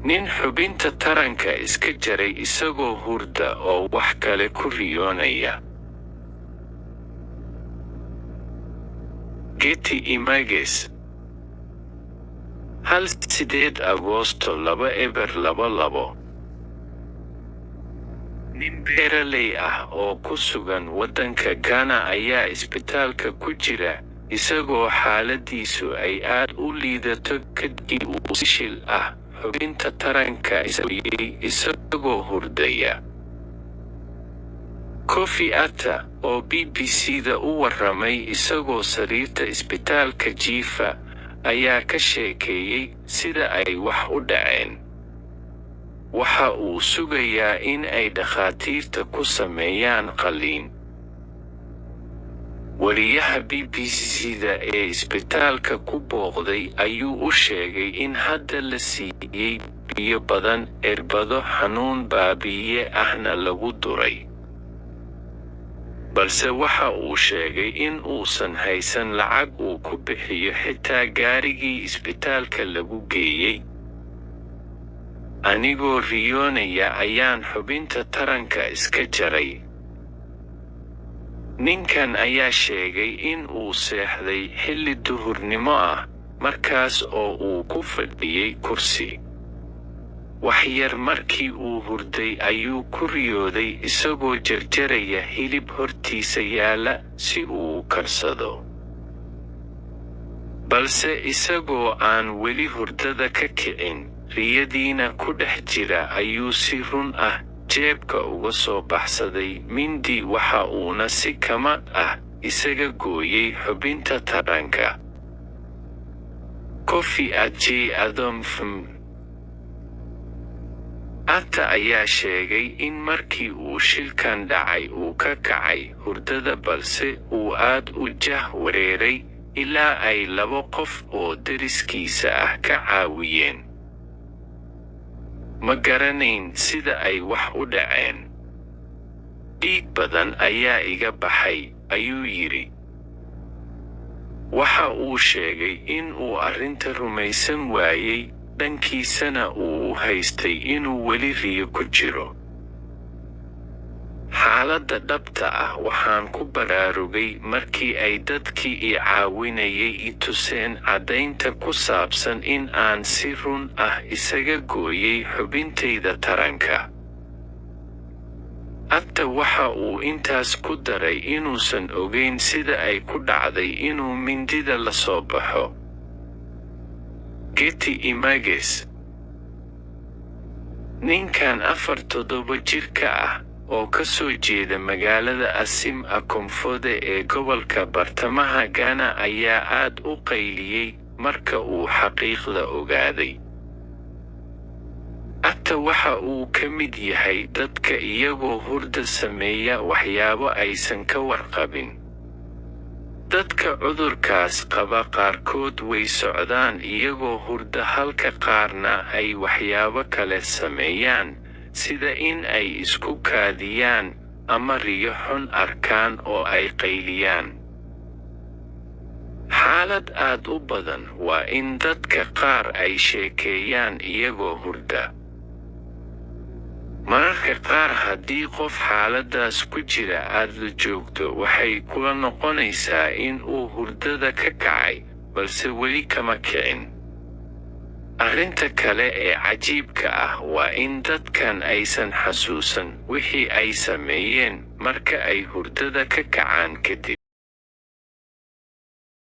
Nin xubinta taranka iska jaray isagoo hurda oo wax kale ku riyoonaya. Getty Images. 1 8 Agoosto 2022. Nin beeraley ah oo ku sugan waddanka Ghana ayaa isbitaalka ku jira, isagoo xaaladiisu ay aad u liidato kadib uu si shil ah xubinta taranka isaga gooyay isagoo hurdaya. Kofi Atta, oo BBC-da u warramay isagoo sariirta isbitaalka jiifa, ayaa ka sheekeeyay sida ay wax u dhaceen. Waxa uu sugayaa in ay dhakhaatiirta ku sameeyaan qalliin. Wariyaha BBC-da ee isbitaalka ku booqday ayuu u sheegay in hadda la siiyay biyo badan, irbado xanuun baabi'iye ahna lagu duray. Balse waxa uu sheegay in uusan haysan lacag uu ku bixiyo xitaa gaarigii isbitaalka lagu geeyay. Anigoo riyoonaya ayaan xubinta taranka iska jaray. Ninkan ayaa sheegay in uu seexday xilli duhurnimo ah, markaas oo uu ku fadhiyay kursi. Wax yar markii uu hurday ayuu ku riyooday isagoo jarjaraya hilib hortiisa yaalla si uu u karsado. Balse isagoo aan weli hurdada ka kicin, riyadiina ku dhex jira ayuu si run ah jeebka uga soo baxsaday mindi waxa uuna si kama ah isaga gooyay xubinta taranka. Kofi Adjei Adom Fm. Atta ayaa sheegay in markii uu shilkan dhacay uu ka kacay hurdada balse uu aad u jah wareeray ilaa ay labo qof oo deriskiisa ah ka caawiyeen. Ma garanayn sida ay wax u dhaceen. Dhiig badan ayaa iga baxay, ayuu yidhi. Waxa uu sheegay in uu arrinta rumaysan waayay, dhankiisana uu u haystay inuu weli riyo ku jiro. Xaaladda dhabta ah waxaan ku baraarugay markii ay dadkii i caawinayay i tuseen caddaynta ku saabsan in aan si run ah isaga gooyay xubintayda taranka. Atta waxa uu intaas ku daray inuusan ogeyn sida ay ku dhacday inuu mindida la soo baxo. Getty Images. Ninkan 47 jirka ah, oo ka soo jeeda magaalada Asim Akomfode ee gobolka bartamaha Ghana ayaa aad u qayliyay marka uu xaqiiqda ogaaday. Atta waxa uu ka mid yahay dadka iyagoo hurda sameeya waxyaabo aysan ka warqabin. Dadka cudurkaas qaba qaarkood way socdaan iyagoo hurda halka qaarna ay waxyaabo kale sameeyaan, sida in ay isku kaadiyaan ama riyo xun arkaan oo ay qayliyaan. Xaalad aad u badan waa in dadka qaar ay sheekeeyaan iyagoo hurda. Mararka qaar haddii qof xaaladdaas ku jira aad la joogto waxay kula noqonaysaa in uu hurdada ka kacay, balse weli kama kicin. Arrinta kale ee cajiibka ah waa in dadkan aysan xasuusan wixii ay sameeyeen marka ay hurdada ka kacaan kadib.